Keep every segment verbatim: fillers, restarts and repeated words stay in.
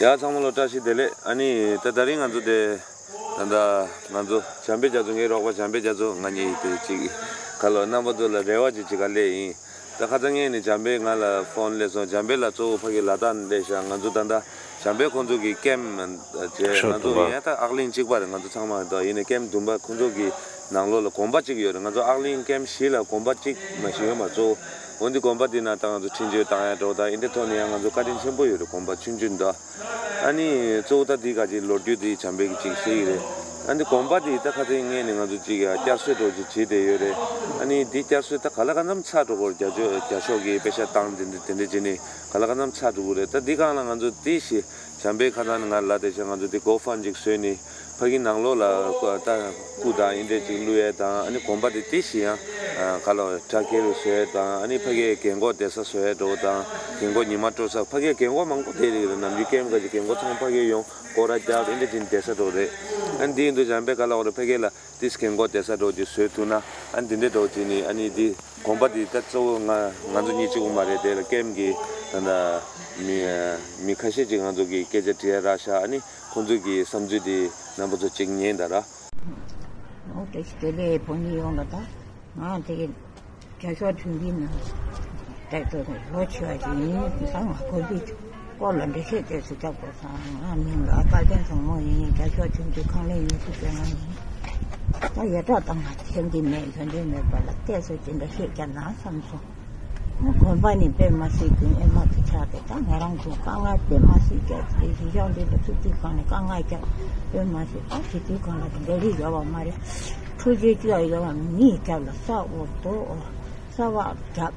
ཡ་ཚང་མ་ལ་བཀྲ་ཤིས་བདེ་ལེགས། ཨ་ནི་ད་དེ་རིང་ང་ཚོ་དེ་ད་ད་ང་ཚོ་བྱམས་པའི་རྒྱ་མཚོ། ངའི་རོགས་པ་བྱམས་པའི་རྒྱ་མཚོ། ང་གཉིས་དེ་གཅིག་ག་ལ་རྣམ་པ་ཚོ་ལ་རེ་བ་ཅིག་བྱེད་ག་སླེབས་ཡིན། ད་ཁ་སང་ངས་ནི་བྱམས་པས་ང་ལ་ཕོན་སླེབས་སོང་། བྱམས་པས་ལ་གཙོ་བོ་ཕ་གི་ལ་དྭགས་ནས་སླེབས་ཤག་ང་ཚོ་ད་ད་བྱམས་པས་ཁོང་ཚོ་གི་ཀེམ་བྱས། ཤོག་ང་ཚོ་དུམ་པ། ཡིན་ད་ཨག་གླིང་གཅིག་པ་རེད། ང་ཚོ་ཚང་མ་ད་ཡིན་ནའི་ཀེམ་དུམ་པ་ཁོང་ཚོ་གི་ནང་ལོགས་ལ་དགོན་པ་གཅིག་ཡོད་རེད། ང་ཚོ་ཨག་གླིང་ཀེམ་བཞི་ལ་དགོན་པ་གཅིག་མ་ཞིག་ཡོད་མ་གཙོ་བོ། འོན་ཏེ་དགོན་པ་འདི་ན་ད་ང་ཚོ་འཕྲིན་བཅོལ་བཏང་ཡ་འགྲོ་ད་ཡིན་དེ་ཐོག་ནས་ཡང་ང་ཚོ་བཀའ་དྲིན་ཆེན་པོ་ཡོད་རེད། དགོན་པ་ཆུང་ཆུང་འདྲ། ཨ་ནི་གཙོ་བོ་ད་འདི་ག་ཅིག་ལོ་རྒྱུས་འདི་བྱམས་པས་ཀྱི་ཅིག་ཤེས་ཀྱི་རེད། ཨ་ནི་དགོན་པ་འདི་ད་ཁ་སང་ངས་ནི་ང་ཚོ་ཅིག་ཡ་བསྐྱར་གསོ་འགྲོ་ཅིག་བྱེད་བསྡད་ཡོད་རེད། ཨ་ནི་འདི་བསྐྱར་གསོ་ད་ག་ལ་གང་འཚམ་ཚར་འགྲོ་གོ། རྒྱ་ཤོག་རྒྱ་ཤོག་གི་པེ་ཤ་བཏང་དེ་འདྲ་དེ་འདྲ་བྱས་ནས་ག་ལ་གང་འཚམ་ཚར་འགྲོ་གི་རེད། ད་འདི་སྒང་ལ་ང་ཚོ་དེ་ཞིག་བྱམས་པས་ཁ་སང་ནས་ང་ལ་དེ་བཞིན་ང་ཚོ་དེ་གོ་ཕན་ཅིག་བཟོས་ནས་ཕ་གི་ནང་ལོགས་ལ་ད་སྐུ་དང་ཨིན་འདྲས་ཅིག་བླུག་ཡས་དང་། ཨ་ནི་དགོན་པ་དེ་དེ་བཞིན་ཡང་ག་ལ་གྲྭ་ཁེལ་བཟོ་ཡས་དང་། ཨ་ནི་ཕ་གི་རྒན་གོག་བསྡད་ས་བཟོ་ཡས་འགྲོ་དང་། རྒན་གོག་ཉི་མ་སྤྲོ་ས། ཕ་གི་རྒན་གོག་མང་པོ་བསྡད་རེད། ནམ་རྒྱུན་ཀེམ་ག་ཅིག་རྒན་གོག་ཚང་མ་ཕ་གི་ཡོང་སྐོར་ར་རྒྱབ་ཨིན་འདྲས་ཅིག་བསྡད་ས་འགྲོ་རེད། ཨ་ནི་དེ་ཡིན་དུས་བྱམས་པས་ག་ལ་འོ་རེད། ཕ་གི་ལ་ཏིས་རྒན་གོག་བསྡད་ས་འགྲོ་ཅིག་བཟོས་ཐུབ་ན། ཨ་ནི་འདི་འདྲའི་འགྲོ་ཅིག་ནི་ཨ་ནི་འདི་དགོན་པ་འདི་ད་གཙོ་བོ་ང་ང་ཚོ་གཉིས་གཅིག་པུ་མ་རེད། དེ་ལ་ཀེམ་གི་ད་ད་མི་མི་ཁ་ཤས་ཅིག་ང་ཚོ་གི་སྐད་ཆ་དྲི་ཡ་རག་ཤག་ཨ་ནི་ཁོང་ཚོ་གི་བསམ་ཚུལ་འདི་རྣམ་པ་ཚོ་གཅིག་ཉན་ད་ར། འོ་དེ་ཞིག་དེ་ལས་བོད་མི་ཡོངས་ལ་ད་ང་དེ་རྒྱ་ཤོག་མཐུན་འགྱུར་ནང་བསྡད་དོ་ལོ་ཆེ་བ་ཅིག་ཡིན་ཙང་ང་དགོན་པའི་སྐོར་ལ་འགྲེལ་བཤད་དེ་ཚོ་རྒྱག་དགོས་ཙང་། ང་མིང་ལ་དཔལ་ལྡན་བཟང་མོ་ཡིན། རྒྱ་ཤོག་ཆུང་ཆུང་ཁང་ལས་ཉི་ཤུ་རྩ་ལྔ་ཡིན། ད་ཡ་ད་ང་ཐེམ་གྱི་མེད་ཡོན་ཏན་མེད་པ་ལ་བལྟས་སོ་ཅི་འདྲ་བཤད་རྒྱག་ན་བསམ་སོང་། ང་དགོན་པ་ནི་དཔེ་མ་སྲིད་ཀྱི་ཨེ་མ་གི་ཆགས་ཏེ། ད་ང་རང་ཚོ་དཀའ་ངལ་དཔེ་མ་སྲིད་རྒྱག་ཅིག་གཞི་བཞག་འདི་ལ་ཚུགས་ཚུགས་གང་ནས་དཀའ་ངལ་རྒྱག་དཔེ་མ་སྲིད། ད་ཞི་དུལ་གང་ལ་འདི་འདྲ་རིགས་ཡོད་པ་མ་རེད། འཕྲུལ་ཆས་ཅི་ཡང་ཡོད་པ་མིའི་རྒྱབ་ལ་ས་འོག་རྡོ་འོག་ས་བག་རྒྱབ་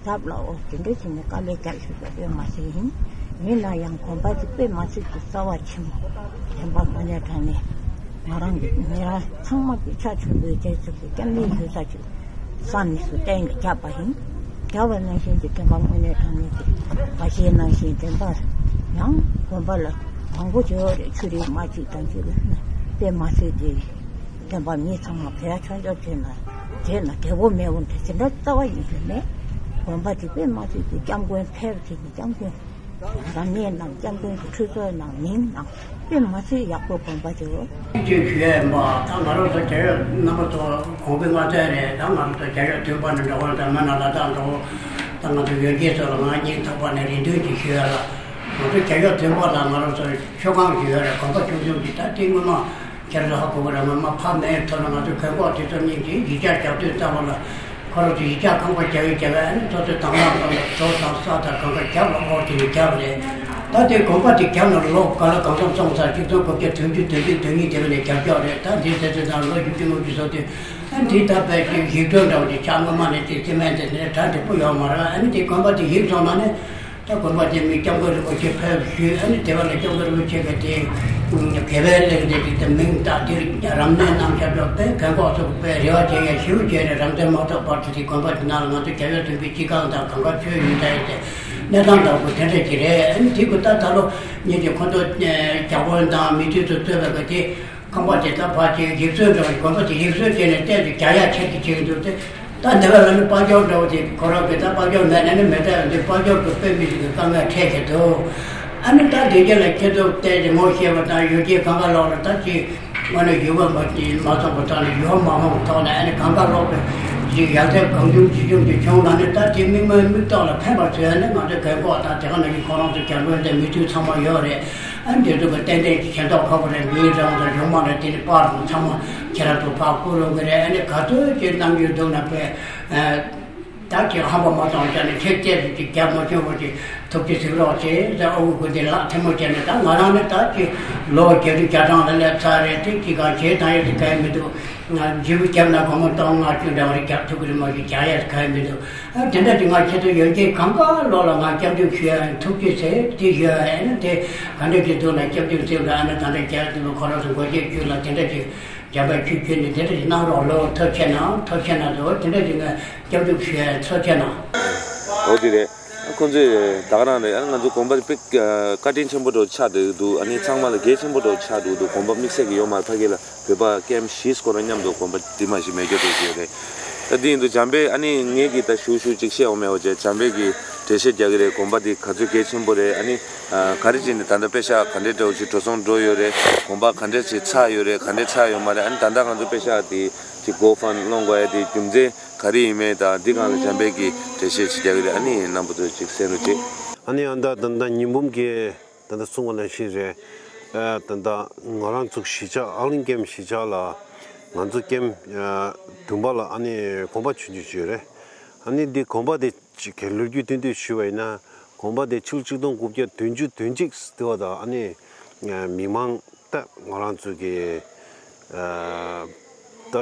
རྒྱབ་ལ་འོག་དེ་འདྲ་བྱས་ནས་དཀའ་ལས་རྒྱག་ཤུགས་པ་དཔེ་མ་སྲིད་ཡིན། ཡིན་ན་ཡང་དགོན་པ་དེ་དཔེ་མ་སྲིད་ཀྱི་རྩ་བ་ཆེན་པོ། དེ་འབའ་དངོས་གནས་དྲང་གནས་ང་རང་གི་ཉེ་རང་ཚང་མ་གི་ཆ་ཆུང་པོའི་རྒྱལ་ཚབ་ཀྱི་སྐྱབས་གནས་ཞུ་ས་ཅིག་བསམ་ནས་སུ་གཏན་ནས་བརྒྱབ་པ་ཡིན། བརྒྱབ་པ་ནང་བཞིན་གྱི་དེ་འབའ་དངོས་གནས་དྲང་གནས་ཀྱི་བ་ཞེས་ནང་བཞིན་དེ་འབའ་ཡང་དགོན་པ་ལ་མང་པོ་བྱེད་འོ་རེད། ཆུ་རིགས་མ་གཅིག་དང་ཆུ་རིགས་དཔེ་མ་སྲིད་དེ། བསྟན་པ་མི་ཚང་མ་བོད་ཆོས་ཕྱོགས་བྱས་ན་བྱས་ན་བདེ་པོ་མེད་འོང་དེ་ཟིན་གྲྭ་རྩ་བ་ཡིན་ཟེར་ནས། དགོན་པ་དེ་དཔེ་མ་སྲིད་ཀྱི་སྐྱབས་མགོན་ཕེབས་ཀྱི་ནི་སྐྱབས་མགོན་རང་ཉིད་རྣམས་སྐྱབས་མགོན་གྱི་ཁྲུས་གསོལ་གནང་མིང་གནང་དཔེ་མ་སྲིད་ཡག་པོ་དགོན་པ་དེ། ཅིག་ཞུ་ཡས་མ་ད་ང་རང་ཚོ་རྒྱ་ཡོད་རྣམ་པ་ཚོ་གོང་འཕེལ་མ་ཚད་རེད། ད་ང་རང་ཚོ་རྒྱ་ཡོད་དུས་པ་ནས་འགྲོ་བ་དང་མི་ན་ལ་དྭགས་འགྲོ་ད་ང་ཚོ་ཡོན་ཅན་ཚོ་ལ་ང་སྙིང་ཐག་པ་ནས་རེ་འདུན་ཅིག་ཞུ་ཡ་ལ། ང་ཚོ་རྒྱ་ཡོད་དུས་པ་ལ་ང་རང་ཚོ་ཆོས་ཁང་ཞུ་ཡ་རེད། དགོན་པ་ཆུང་ཆུང་ཅིག་ད་དེ་སྔོན་མ། ཁྱེད་ཚོ་ཧ་གོ་གི་རེད། ང་མ་ཕ་མའི་ཐོག་ནས་ང་ཚོ་གོན་གོག་དེ་ཚོ་སྙིང་རྗེ་ཡིག་ཆ་རྒྱག་དུས་ཙམ་པ་ལ་ཁོ་རང་ཚོ་ཡིག་ཆ་ཁང་པ་རྒྱག་ཡིན་རྒྱག་ཨ་ནི་ཚོ་ཚོ་དང་བླངས་དང་ཟོག་དང་ས་དང་གང་ག་རྒྱབ་ལ་ཨོ་དེ་ནས་རྒྱབ་རེད། ད་དེ་དགོན་པ་དེ་རྒྱབ་ན་ལོ་ག་ལ་གང་འཚམ་སོང་ཙང་གཅིག་སྟོང་དགུ་བརྒྱ་བདུན་ཅུ་དོན་གཅིག་དོན་གཉིས་དེ་བས་ནས་རྒྱབ་སྐྱོར་རེད། ད་འདི་ཟེར་དུས་ཙང་ལོ་བཞི་བཅུ་ལྔ་བཅུ་སོང་དུས་ཨ་འདི་ད་དཔེ་ཅིག་ཡིག་ཐོག་འདྲ་བོ་ཅིག་ཆ་སྔོན་མ་ནས་ཅིག་རྩིས་མེད་དེ་ནས་གྲ་འགྲིག་པོ་ཡོད་མ་རེད། ཨ་ནི་དེ་དགོན་པ་དེ་ཡིག་ཚང་ནང་ནས། ད་དགོན་པ་དེ་མི་སྐྱབས་མགོན་རིན་པོ་ཆེ་ཕེབས་ཞུས། ཨ་ནི་དེ་བ་ལ་སྐྱབས་མགོན་རིན་པོ་ཆེ་གིས་དེ་དགེ་བའི་གླིང་དེ་དེ་མིང་བཏགས་དེར་རབ་གནས་གནང་བྱ་བྱ་བའི་གན་གོག་སོགས་པའི་རེ་བ་བྱེད་ཡ་ཞིའུ་བྱས་ནས་རང་བཙན་མ་ཐོབ་བར་དུ་དེ་དགོན་པ་དེ་ནང་ལ་ང་ཚོ་རྒྱ་ཡོད་དོན་པའི་སྤྱི་ཁང་དང་གང་ག་ཆོས་ཡོད་ད་ཡོད་དེ་གནས་སྟངས་འདྲ་པོ་དེ་འདྲ་ཅིག་རེད། ཨ་ནི་དེ་གུ་ད་ད་ལོ་ཉིན་གྱི་ཁོ་ཚོ་རྒྱ་དཔོན་དང་མི་དུས་ཚོད་རྩོད་པའི་ག་དེ། ཁང་པ་དེ་ད་ཕར་ཅིག་ཡིག་སྲོལ་འདྲ་བ་དགོན་པ་དེ་ཡིག་སྲོལ་བྱས་ནས་བལྟས་ཏེ་རྒྱ་ཡག་ཆེད་དུ་བྱེད་ཀྱི་འདུག་སྟེ། ད་འདི་བ་ལ་ནི་དཔལ་འབྱོར་འདྲ་བོ་དེ་ཁོ་རང་གི་ད་དཔལ་འབྱོར་མེད་ན་ནི་མེད་ད་འདི་དཔལ་འབྱོར་གྱི་དཔེ་མི་སྲིད་ཀྱི་དཀའ་ངལ་འཕྲད་བཞིན་འདུག་ཨ་ནི་ད་དེ་རྗེས་ལ་ཁྱེད་ཚོ་བལྟས་ཏེ་ངོ་ཤེས་པ་དང་ཡོད་ཀྱི་གང་ག་ལོག་ལ་ད་ཅིག་དངོས་གནས་ཡུལ་པ་མ་ཅིག་མ་ཚོགས་པ་ཐོག་ནས་ཡོད་མ་མང་ཐོག་ནས་ཨ་ནི་གང་ག་ལོག་པའི་ཅིག་ཡར་ཐོན་གང་བྱུང་ཅི་བྱུང་ཅིག་བྱུང་ན་ནི་ད་དེ་མི་མང་མིག་ཏོག་ལ་ཕན་པ་བཟོས་ནས་ང་ཚོའི་གན་གོག་དང་དེ་ག་ནང་བཞིན་ཁོ་རང་ཚོ་རྒྱ་དཔོན་དང་མི་དུས་ཚང་མ་ཡོད་རེད། ཨ་འདི་ཚོ་གི་ཏན་ཏན་གྱི་ཞེན་ཐོག་ཁ་པོ་རེད། འདིའི་རང་དང་གཞུང་མང་རེད། དེ་ནི་པར་དང་ཚང་མ་ཁྱེད་རང་ཚོ་ཕར་བསྐུར་རོགས་གི་རེད། ཨ་ནི་ག་ཚོད་ཅིག་གནང་རྒྱུ་འདུག་ན་དཔེ་ད་ཅིག་ཧམ་པ་མ་གཏོང་བྱས་ནས་ཁྱེད་སྐད་དུ་ཅིག་རྒྱབ་མ་བྱུང་བ་ཅིག་ཐུགས་རྗེ་གཟིགས་རོགས་བྱེད་ཟེར། ཨ་ཁུ་དགོན་སྡེ་ལགས་ཐལ་མོ་བྱས་ནས་ད་ང་རང་ནི་ད་ཅིག་ལོ་བརྒྱད་ཅུ་གྱ་གྲངས་ལ་སླེབས་ཚར་རེད། དེ་ཅིག་གང་བྱེད་དང་ཡོད་དེ་གའི་མི་འདུག་ང་འཇིབ་རྒྱབ་ན་སྒོར་མོ་སྟོང་ལྔ་བཅུ་འདྲ་བ་རེ་རྒྱག་ཐུབ་ཀྱི་རེད། མ་གཞི་རྒྱག་ཡས་གའི་མི་འདུག་ཨ་དེ་འདྲ་དེ་ང་ཁྱེད་ཚོ་ཡོན་ཏན་གང་ག་ལོག་ལ་ང་སྐྱབས་འཇུག་ཞུ་ཡ་ཡིན། ཐུགས་རྗེ་ཆེ་དེ་ཞུ་ཡ་ཡིན་ན་དེ་ག་འདྲ་ཅིག་འདུག་ན་སྐྱབས་འཇུག་ཟེར་ལ་ཨ་ནི་ད་འདྲ་རྒྱག་དུས་ཁོ་རང་ཚོ་འགོ་བྱེད་ཁྱོད་ལ་དེ་འདྲ་ཅིག་འཇམ་པའི་ཆོས་ཁྱོད་ནི་དེ་འདྲ་ཅིག་གནང་རོགས་ལོ། ཐུགས་རྗེ་གནང་། ཐུགས་རྗེ་གནང་དོ། དེ་འདྲ་ཅིག་ང་སྐྱབས་འཇུག་ཞུ་ཡ་ཡིན། ཐུགས་རྗེ་གནང་། འོ་དེ་རེད། ཁོང་ཚོས་ད་ག་རང་རེད། ཨ་ང་ཚོ་དགོན་པ་དཔེ་བཀའ་དྲིན་ཆེན་པོ་འདྲ་ཆགས་འདུག་ཨ་ནི་ཚང་མ་ལ་གལ་ཆེན་པོ་འདྲ་ཆགས་འདུག་དགོན་པ་དམིགས་བསལ་གྱི་ཡོད་མ་རེད། ཕ་གི་ལ་བོད་པ་ཀེམ་བཞི་སྐོར་མཉམ་དུ་དགོན་པ་འདི་མ་གཞི་མེད་རྒྱུ་འགྲོ་གི་ཡོད་རེད། ད་འདི་ཡིན་དུས་འཇམ་དཔལ་ཨ་ནི་ངེད་ཀྱིས་ད་ཞུ་ཞུ་ཅིག་བཤད་འོང་མེད་འོ་བྱས། འཇམ་དཔལ་གྱིས་ འགྲེལ་བཤད་རྒྱག་གི་རེད། གོམ་པ་འདི་ག་ཚོད་གལ་ཆེན་པོ་རེད། ཨ་ནི་ཨ་ག་རེ་བྱས་ནས་ད་ལྟ་པེ་ཤག་ག་འདྲས་འདྲ་བོ་ཞིག་འགྲོ་སོང་འགྲོ་ཡོད་རེད། གོམ་པ་ག་འདྲས་ཞིག་ཚར་ཡོད་རེད། ག་འདྲས་ཚར་ཡོད་མ་རེད། ཨ་ནི་ད་ལྟ་ང་ཚོ་པེ་ཤག་དེ་ཅིག་གོ་ཕན་སློང་དགོས་ཡ་དེ་རྒྱུ་མཚན་ག་རེ་ཡིན་མིན་དང་འདི་སྒང་ལ་འཇམ་དཔལ་གྱིས་འགྲེལ་བཤད་ཅིག་རྒྱག་གི་རེད། ཨ་ནི་རྣམ་པ་ཚོ་ཅིག་གསན་རོགས་བྱེད། ཨ་ནི་ཨ་ད་ད་ད་ཉི་འབུམ་གྱིས་ད་ལྟ་གསུངས་པ་ནང་བཞིན་རེད། ཨ་ད་ལྟ་ང་རང་ཚོ་གཞིས་ཆགས་ཨང་གླིང་ཀེམ་གཞིས་ཆགས་ལ་ང་ཚོ་ཀེམ་ཨ་བདུན་པ་ལ་ཨ་ནི་གོམ་པ་ཆུང་ཆུང་ཅིག་ཡོད་རེད། ཨ་ནི་འདི་གོམ་པ་དེ་ཅིག་གི་ལོ་རྒྱུས་ཏན་ཏན་ཞུས་པ་ཡིན་ན་གོམ་པ་དེ་ཕྱི་ལོ་ཆིག་སྟོང་དགུ་བརྒྱ་བདུན་ཅུ་དོན་གཅིག་ཟེར་བ་དང་ཨ་ནི་མི་མང་ད་ང་རང་ཚོ་གི་ཨ་ད་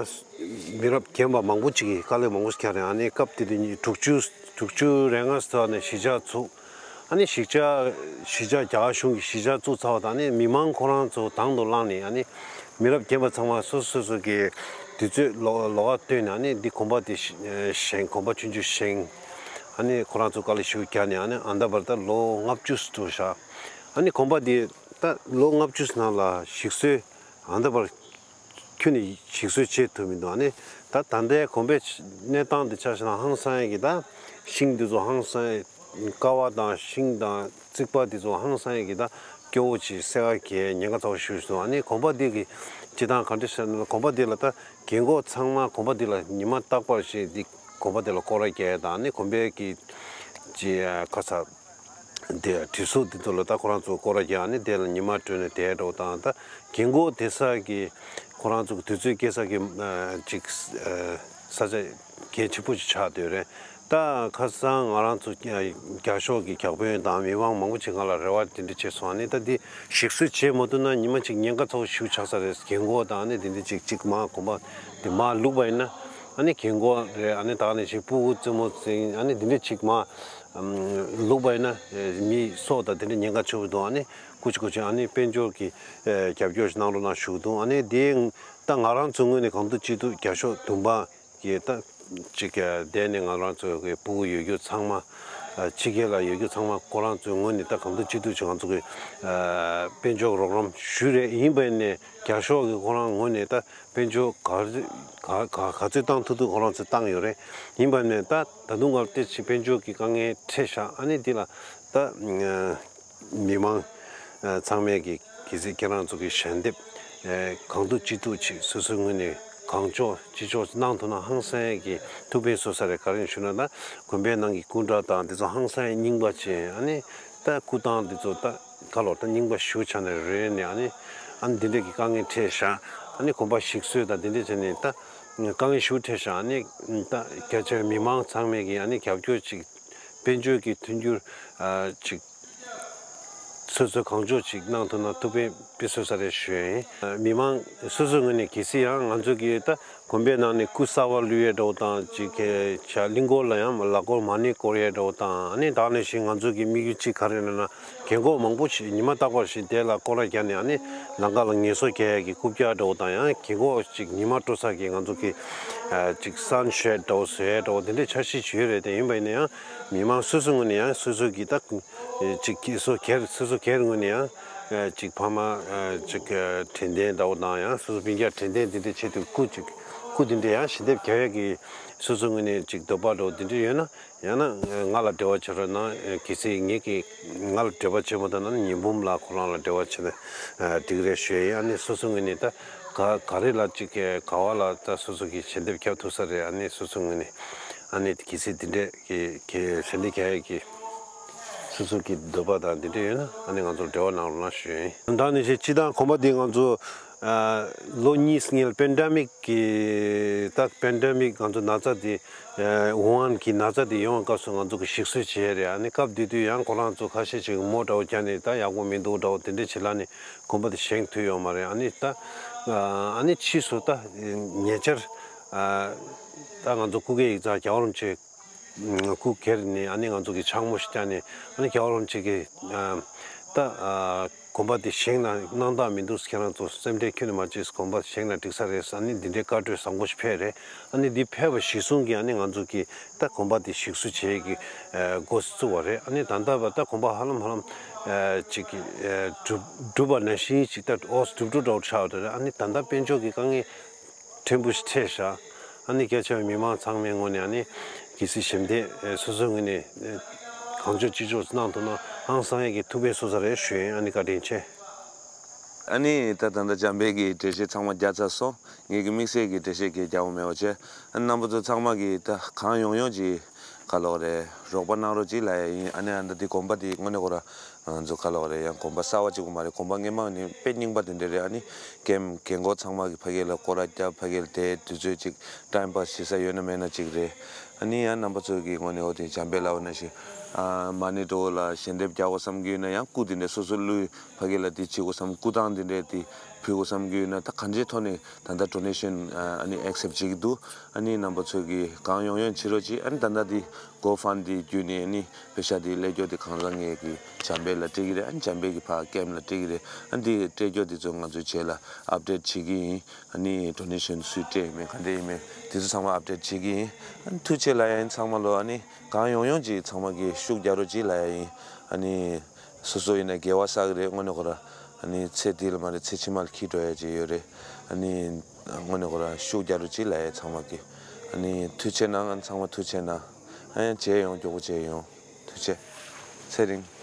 མི་རབས་རྒན་པ་མང་པོ་ཅིག་གིས་དཀའ་ལས་མང་པོ་ཞིག་བརྒྱབ་རེད། ཨ་ནི་སྐབས་དེ་དུས་དྲུག་ཅུ་དྲུག་ཅུ་རེ་ལྔ་ཙམ་ནས་གཞིས་ཆགས་ཚུགས། ཨ་ནི་གཞིས་ཆགས་གཞིས་ཆགས་རྒྱ་གར་གཞུང་གིས་གཞིས་ཆགས་བཙུགས་ཚར་བ་དང་ཨ་ནི་མི་མང་ཁོ་རང་ཚོ་དང་དུ་བླངས་ནས་ཨ་ནི་མི་རབས་རྒན་པ་ཚང་མ་སོ་སོ་སོ་སོ་གི་དུས་ཚོད་ལོ་ལོ་ག་བཏོན་ནས་ཨ་ནི་འདི་གོམ་པ་དེ་བཞེངས། གོམ་པ་ཆུང་ཆུང་བཞེངས། ཨ་ནི་ཁོ་རང་ཚོ་དཀའ་ལས་ཞེ་པོ་བརྒྱབ་ནས་ཨ་ནི་ཨ་ད་བར་ད་ལོ་ལྔ་བཅུ་འགྲོ་ཤག་ཨ་ནི་གོམ་པ་དེ་ད་ལོ་ལྔ་བཅུ་ནང་ལ་ཞིག་གསོ་ཨ་ད་བར་ཁྱོན་ནས་ཞིག་གསོ་བྱེད་ཐུབ་མི་འདུག་ཨ་ནི་ད་ད་ལྟའི་གོམ་པའི་གནས་སྟངས་དེ་ཆ་བཞག་ན་ཧང་སང་ཡ་གི་ད་ཤིང་དེ་ཚོ་ཧང་སང་ཡ་ཀ་བ་དང་ཤིང་དང་རྩིག་པ་དེ་ཚོ་ཧང་སང་ཡ་གི་ད་སྐྱོ་བོ་ཅིག་སེ་ག་གི་ཉེན་ཁ་ཚ་བོ་ཞེ་པོ་ཞིག་འདུག་ཨ་ནི་གོམ་པ་དེ་གི་སྤྱི་བཏང་ག་འདྲ་ཟེར་ན་གོམ་པ་དེ་ལ་ད་རྒན་གོག་ཚང་མ་གོམ་པ་དེ་ལ་ཉི་མ་རྟག་པར་ཞིག་འདི་གོམ་པ་དེ་ལ་སྐོར་ར་རྒྱག་ཡ་དང་ཨ་ནི་གོམ་པའི་གི་ཅི་ཁ་ཚ། དེ་གྲིབ་གཟུགས་དེ་ཚོ་ལ་ད་ཁོ་རང་ཚོ་སྐོར་ར་རྒྱག་ནས་དེ་ལ་ཉི་མ་དྲོས་ནས་བསྡད་འགྲོ་དང་ད་རྒན་གོག་དེ་ས་གི་ཁོ་རང་ཚོ་གི་དུས་ཚོད་སྐྱེལ་ས་གི་ཅིག་ས་ཆ་གལ་ཆེན་པོ་ཞིག་ཆགས་བསྡད་རེད། ད་ཁ་སང་ང་རང་ཚོ་རྒྱ་ཤོག་གི་བརྒྱ་དཔོན་དང་མི་མང་མང་པོ་ཅིག་ང་ལ་རེ་བ་དེ་འདྲ་བྱས་སོང་། ཨ་ནི་ད་འདི་ཞིག་གསོ་བྱེད་མ་ཐུབ་ན་ཉི་མ་ཅིག་ཉེན་ཁ་ཚ་བོ་ཞེ་པོ་ཆགས་ས་རེད། རྒན་གོག་དང་ཨ་ནི་དེ་འདྲ་ཅིག་ཅིག་མ་གོམ་པ་དེ་མ་བླུགས་པ་ཡིན་ན་ཨ་ནི་རྒན་གོག་རེད། ཨ་ནི་ད་ནི་ཅིག་སྤུ་གུ་རྩེད་མོ་རྩེ་ཨ་ནི་དེ་འདྲ་ཅིག་མ་ལུག་པ་ཡིན་ན་མི་སྲོག་དང་དེ་འདྲ་ཉེན་ཁ་ཆེ་བོ་འདུག་ཨ་ནི་སྐུ་མཁྱེན་སྐུ་མཁྱེན་ཨ་ནི་དཔལ་འབྱོར་གྱི་རྒྱབ་སྐྱོར་ཞིག་གནང་རོགས་གནང་ཞུ་གི་འདུག་ཨ་ནི་དེ་ད་ང་རང་ཚོའི་ངོས་ནས་གང་ཐུབ་ཅི་ཐུབ་རྒྱ་ཤོག་བདུན་པ་གི་ད་ཅིག་བསྡད་ནས་ང་རང་ཚོའི་གི་སྤུ་གུ་ཡོད་རྒྱུ་ཚང་མ་ཕྱི་རྒྱལ་ལ་ཡོད་རྒྱུ་ཚང་མ་ཁོ་རང་ཚོའི་ངོས་ནས་ད་གང་ཐུབ་ཅི་ཐུབ་ཅིག་ང་ཚོ་གི་དཔལ་འབྱོར་རོགས་རམ་ཞུས་རེད། ཡིན་པ་ནས་རྒྱ་ཤོག་གི་ཁོ་རང་ངོས་ནས་ད་དཔལ་འབྱོར་ག་ག་ག་ག་ཚོད་བཏང་ཐུབ་ཐུབ་ཁོ་རང་ཚོས་བཏང་ཡོད་རེད། ཡིན་པ་ནས་ད་ད་དུང་ང་ལ་ཏོག་ཙམ་དཔལ་འབྱོར་གྱི་དཀའ་ངལ་འཕྲད་ཤག་ཨ་ནི་འདི་ལ་ད་མི་མང་ཚང་མས་ཀྱི་གལ་སྲིད་ཁྱེད་རང་ཚོ་གི་ཞལ་འདེབས་གང་ཐུབ་ཅི་ཐུབ་ཅིག་སོ་སོའི་ངོས་ནས་གང་ལྕོགས་ཅི་ལྕོགས་གནང་ཐུབ་ན་ཧང་སང་གི་ཐུགས་ཕན་གསོས་ས་རེད། ག་རེ་ཞུ་ན་ད་དགོན་པའི་ནང་གི་སྐུ་འདྲ་དང་འདི་ཚོ་ཧང་སང་རྙིང་པ་ཅན་ཨ་ནི་ད་སྐུ་ཐང་འདི་ཚོ་ད། ཁ་ལོ་ད་རྙིང་པ་ཞེ་པོ་ཆགས་ནས་རེད་ནས་ཨ་ནི་ཨ་ནི་འདི་འདྲས་ཀྱི་དཀའ་ངལ་འཕྲད་ཤག་ཨ་ནི་གོམ་པ་ཞིག་གསོས་དང་འདི་འདྲས་བྱས་ནས་ད་དཀའ་ངལ་ཞེ་པོ་འཕྲད་ཤག་ཨ་ནི་ད་རྒྱ་ཆེ་བའི་མི་མང་ཚང་མས་ཀྱི་ཨ་ནི་རྒྱབ་སྐྱོར་ཅིག་དཔལ་འབྱོར་གྱི་མཐུན་འགྱུར་ཨ་ཅིག་སོ་སོས་གང་ལྕོགས་ཅིག་གནང་ཐུབ་ན་ཐུགས་ཕན་དཔེ་གསོས་ས་རེད་ཞུ་ཡ་ཡིན། མི་མང་སོ་སོའི་ངོས་ནས་གལ་སྲིད་ཡང་ང་ཚོ་གི་ད། དགོན་པའི་ནང་ནས་སྐུ་གསར་པ་བླུག་ཡས་འདྲ་བོ་དང་ཅིག་གི་བྱ་གླིང་སྐོར་ལ་ཡང་ལ་སྐོར་མ་ཎི་བསྐོར་ཡས་འདྲ་བོ་དང་ཨ་ནི་ད་ག་ནང་བཞིན་ང་ཚོ་གི་དམིགས་ཡུལ་གཅིག་ག་རེ་ཡིན་ན་རྒན་གོག་མང་པོ་ཞིག་ཉི་མ་རྟག་པར་ཞིག་དེ་ལ་སྐོར་ར་བརྒྱབ་ནས་ཨ་ནི་ལམ་ཁ་ལ་ངལ་གསོ་རྒྱག་ཡས་ཀྱི་རྐུབ་བཀྱག་འདྲ་བོ་དང་ཡང་རྒན་གོག་ཅིག་ཉི་མ་སྤྲོ་ས་གི་ང་ཚོ་གི་ཅིག་སན་ཤེཌ་འདྲ་བོ་བཟོ་ཡས་འདྲ་བོ་དེ་འདྲའི་འཆར་གཞི་ཅིག་ཡོད་རེད། དེ་ཡིན་པ་ཡིན་ན་ཡང་མི་མང་སོ་སོའི་ངོས་ནས་ཡང་སོ་སོ་གི་ད་ཅིག་སོ་སོ་སྒེར་སོ་སོ་སྒེར་ངོས་ནས་ཡང་། ཅིག་ཕ་མ་ཅིག་དྲན་རྟེན་འདྲ་བོ་དང་ཡང་སོ་སོ་སྤུན་ཀྱག་དྲན་རྟེན་འདི་འདྲ་ཆེད་དུ་སྐུ་ཅིག་སྐུ་འདི་འདྲ་ཡང་ཞལ་འདེབས་རྒྱག་ཡས་ཀྱི་སོ་སོ་ངོས་ནས་ཅིག་འདོད་པ་འདྲ་བོ་འདི་འདྲ་ཡོད་ན་ཡང་ན་ང་ལ་འབྲེལ་བ་བྱེད་རོགས་གནང་། གལ་སྲིད་ངེད་ཀྱིས་ང་ལ་འབྲེལ་བ་བྱེད་མ་ཐུབ་ན་ཉི་འབུམ་ལགས་ཁོ་རང་ལ་འབྲེལ་བ་བྱེད་ན་འགྲིག་རེད་ཞུ་ཡས་ཡིན། ཨ་ནི་སོ་སོ་ངོས་ནས་ད་ག་ག་རེ་ལ་ཅིག་ག་བ་ལ་ད་སོ་སོ་གི་ཞལ་འདེབས་རྒྱག་ཐུབ་ས་རེད། ཨ་ནི་སོ་སོ་ངོས་ནས་ཨ་ནི་གལ་སྲིད་འདི་འདྲས། གི་གི་ཞལ་འདེབས་རྒྱག་ཡས་ཀྱི་སོ་སོ་གི་འདོད་པ་དང་འདི་འདྲ་ཡོད་ན་ཨ་ནི་ང་ཚོར་འབྲེལ་བ་གནང་རོགས་གནང་ཞུ་ཡིན། ད་ནི་ཞེས་སྤྱི་བཏང་གོམ་པ་འདི་ང་ཚོ་ཨ་ལོ་གཉིས་སྔོན་པེན་ཌེ་མིག་གི་ད་པེན་ཌེ་མིག་ང་ཚོ་ན་ཚ་འདི་ཨ་ཝུ་ཧན་གྱི་ན་ཚ་འདི་ཡོང་བའི་སྐབས་སུ་ང་ཚོ་གི་ཞིག་གསོ་བྱས་རེད། ཨ་ནི་སྐབས་དེ་དུས་ཡང་ཁོ་རང་ཚོ་ཁ་ཤས་ཅིག་མོ་འདྲ་བོ་བརྒྱབ་ནས་ད་ཡག་པོ་མི་འདུག་འདྲ་བོ་དེ་འདྲ་བྱེད་ལ་ནི་གོམ་པ་དེ་བཞེངས་ཐུབ་ཡོད་མ་རེད། ཨ་ནི་ད་ཨ་ནི་ཕྱིས་སུ་ད་ཉེ་ཆར་ཨ་ད་ང་ཚོ་སྐུ་སྒེར་ཡིག་ཚང་རྒྱལ་བ་རིན་པོ་ཆེ་སྐུ་སྒེར་ནས་ཨ་ནི་ང་ཚོ་གི་ཕྱག་མོ་ཞིག་བརྒྱབ་ནས་ཨ་ནི་རྒྱལ་བ་རིན་པོ་ཆེ་གི་ཨ་ད་ཨ་གོམ་པ་དེ་བཞེངས་ན་གནང་སྟངས་མི་འདུག་ཁྱེད་རང་ཚོ་སེམས་ཁྲལ་ཁྱོན་ནས་མ་བྱེད། གོམ་པ་བཞེངས་ན་འགྲིག་ས་རེད། ཨ་ནི་འདི་འདྲའི་བཀའ་འཁྲོལ་བཟང་པོ་ཞིག་ཕེབས་རེད། ཨ་ནི་འདི་ཕེབས་པ་གཞིར་བཟུང་གིས་ཨ་ནི་ང་ཚོ་གི་ད་གོམ་པ་དེ་ཞིག་གསོ་བྱེད་ཀྱི་ཨ་འགོ་བཙུགས་པ་རེད། ཨ་ནི་ད་ལྟ་བར་ད་གོམ་པ་ཧ་ལམ་ཧ་ལམ་ཨ་ཅིག་གི་ཨ་གྲུབ་གྲུབ་པ་ནང་བཞིན་ཅིག་ད་ཨོ་གྲུབ་གྲུབ་འདྲ་བོ་ཆགས་པ་རེད། ཨ་ནི་ད་ལྟ་དཔལ་འབྱོར་གྱི་དཀའ་ངལ་ཕྲན་བུ་ཞིག་འཕྲད་ཤག་ཨ་ནི་རྒྱ་ཆེ་བའི་མི་མང་ཚང་མའི་ངོས་ནས་ཨ་ནི་གལ་སྲིད་ཞལ་འདེབས་སོ་སོའི་ངོས་ནས་ གང་ལྕོགས་ཅི་ལྕོགས་གནང་ཐུབ་ན་ཧང་སང་ཡས་ཀྱི་ཐུགས་ཕན་གསོས་ས་རེད་ཞུ་ཡིན། ཨ་ནི་བཀའ་དྲིན་ཆེ། ཨ་ནི་ད་ད་ལྟ་འཇམ་དཔལ་གྱི་འགྲེལ་བཤད་ཚང་མ་རྒྱག་ཚར་སོང་། ངེད་ཀྱི་དམིགས་བསལ་གྱི་འགྲེལ་བཤད་གང་རྒྱག་པ་མེད་པ་བྱས། ཨ་ནི་རྣམ་པ་ཚོ་ཚང་མ་གིས་ད་གང་ཡོང་ཡོང་ཅིག་ག་ལོག་རེད། རོགས་པ་གནང་རོགས་ཅིག་ལབ་ཡ་ཡིན། ཨ་ནི་ཨ་ད་འདི་དགོན་པ་འདི་དངོས་གནས་ཁོ་ར་ང་ཚོ་ག་ལོག་རེད། ཡང་དགོན་པ་གསར་པ་གཅིག་པུ་མ་རེད། དགོན་པ་སྔས་མ་ནི་དཔེ་རྙིང་པ་དེ་འདྲ་རེད། ཨ་ནི་ཀེམ་རྒན་གོག་ཚང་མ་གིས་ཕ་གི་ལ་སྐོར་ར་རྒྱབ། ཕ་གི་ལ་དེ་དུས་ཚོད་ཅིག་ཊའིམ་པཱས་བྱེད་ས་ཡོད་ན་མེད་ན་ཅིག་རེད། ཨ་ནི་ཡང་རྣམ་པ་ཚོ་གིས་དངོས་གནས་འོ་དེ་འཇམ་དཔལ་ལབ་པ་ནང་བཞིན་ཨ་མ་ཎི་འགྲོ་ལ་ཞལ་འདེབས་རྒྱག་དགོས་བསམ་གྱི་ཡོད་ན། ཡང་སྐུ་དེ་འདྲ་སོ་སོ་བླུགས། ཕ་གི་ལ་དེ་བྱེད་དགོས་བསམ། སྐུ་ཐང་དེ་འདྲ་དེ་ཕུལ་དགོས་བསམ་གྱི་ཡོད་ན། ད་གང་ཅིའི་ཐོག་ནས་ད་ལྟ་ཌོ་ནེ་ཤན་ཨ་ནི་ཨེག་སེབ་བྱེད་ཀྱི་འདུག་ཨ་ནི་རྣམ་པ་ཚོ་གིས་གང་ཡོང་ཡོང་བྱེད་རོགས་གྱིས། ཨ་ནི་ད་ལྟ་དེ་གོ་ཕན་ཌི་བརྒྱུད་ནས་ཨ་ནི་པེ་ཤ་དེ་སླེབས་རྒྱུ་དེ་གང་ཟག་ངེད་ཀྱི་འཇམ་དཔལ་ལ་སྤྲད་ཀྱི་རེད། ཨ་ནི་འཇམ་དཔལ་གྱིས་ཕར་ཀེམ་ལ་སྤྲད་ཀྱི་རེད། ཨ་ནི་དེ་སྤྲད་རྒྱུ་དེ་ཚོ་ང་ཚོས་རྗེས་ལ་ཨབ་ཌེཊ་བྱེད་ཀྱི་ཡིན། ཨ་ནི་ཌོ་ནེ་ཤན་སུས་སྤྲད་མེད་ག་འདྲ་ཡིན་མིན་དེ་ཚོ་ཚང་མ་ཨབ་ཌེཊ་བྱེད་ཀྱི་ཡིན། ཨ་ནི་ཐུགས་རྗེ་ཆེ་ལབ་ཡ་ཡིན་ཚང་མ་ལོ། ཨ་ནི་གང་ཡོང་ཡོང་ཅིག་ཚང་མ་གིས་ཤུགས་རྒྱག་རོགས་ཅིག་ལབ་ཡ་ཡིན། ཨ་ནི་སོ་སོ་ཡིན་ན་དགེ་བ་བསགས་ཀྱི་རེད། དངོས་གནས་ཁོ་ར་ཨ་ནི་ཚེ་འདི་ལ་མ་རེད། ཚེ་ཕྱི་མ་ལ་འཁྱེར་འགྲོ་ཡ་ཅིག་ཡོད་རེད། ཨ་ནི་དངོས་གནས་ཁོ་ར་ཤུགས་རྒྱག་རོགས་ཅིག་ལབ་ཡ་ཚང་མ་གིས། ཨ་ནི་ཐུགས་རྗེ་གནང་། ཨ་ནི་ཚང་མ་ཐུགས་རྗེ་གནང་། ཨ་ཡང་མཇལ་ཡོང་། མགྱོགས་པོ་མཇལ་ཡོང་། ཐུགས་རྗེ་ཆེ། ཚེ་རིང་།